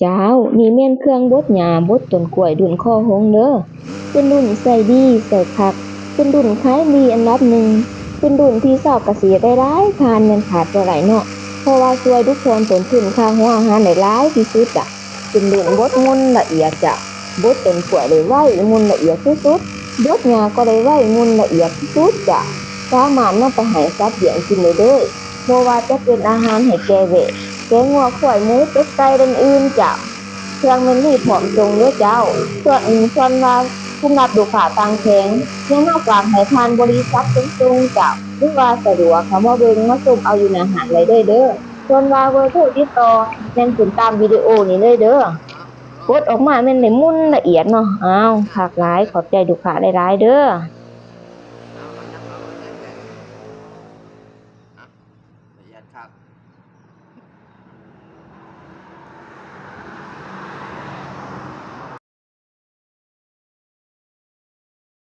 ເຈົ້າ, ນີ້ແມ່ນເຄື່ອງບົດຫຍ້າ ບົດຕົ້ນກ້ວຍລຸ້ນຄໍຫົງເດີ. ເປັນລຸ້ນໃຊ້ດີ ໃຊ້ຄັກ, ເປັນລຸ້ນຂາຍດີອັນດັບໜຶ່ງ, ເປັນລຸ້ນທີ່ຊາວກະເສດຫຼາຍໆທ່ານແມ່ນຂາດບໍ່ໄດ້ເນາະ, ເພາະວ່າຊ່ວຍຫຼຸດຜ່ອນຕົ້ນທຶນຄ່າຫົວອາຫານໄດ້ຫຼາຍທີ່ສຸດຈະ. ເປັນລຸ້ນບົດໝຸ່ນລະອຽດຈະ, ບົດຕົ້ນກ້ວຍໄດ້ໄວ, ໝຸ່ນລະອຽດສຸດໆ, ບົດຫຍ້າກໍໄດ້ໄວ, ໝຸ່ນລະອຽດສຸດໆຈະ, ສາມາດນຳໄປໃຫ້ສັດລ້ຽງກິນໄດ້ເລີຍ. ບໍ່ວ່າຈະເປັນອາຫານໃຫ້ແກ່ແວະ, ແກ່ງົວ, ຄວາຍ, ໝູ, ເປັດ, ໄກ່ ແລະ ອື່ນໆເຈົ້າ. ເຄື່ອງແມ່ນມີພ້ອມສົ່ງເດີເຈົ້າ. ສ່ວນ, ສ່ວນວ່າສຳລັບລູກຄ້າຕ່າງແຂວງ, ແມ່ນເຮົາຝາກໃຫ້ຜ່ານບໍລິສັດຂົນສົ່ງເຈົ້າ, ຫຼືວ່າສະດວກເຂົ້າມາເບິ່ງມາຊົມເອົາຢູ່ໜ້າຮ້ານໄດ້ເລີຍເດີ. ສ່ວນວ່າເບີໂທຕິດຕໍ່ ແມ່ນຂຶ້ນຕາມວິດີໂອນີ້ເລີຍເດີ. ກົດອອກມາແມ່ນໄດ້ໝຸ່ນລະອຽດເນາະ. ອ້າວ, ຄັກຫຼາຍ, ຂອບໃຈລູກຄ້າຫຼາຍໆເດີ.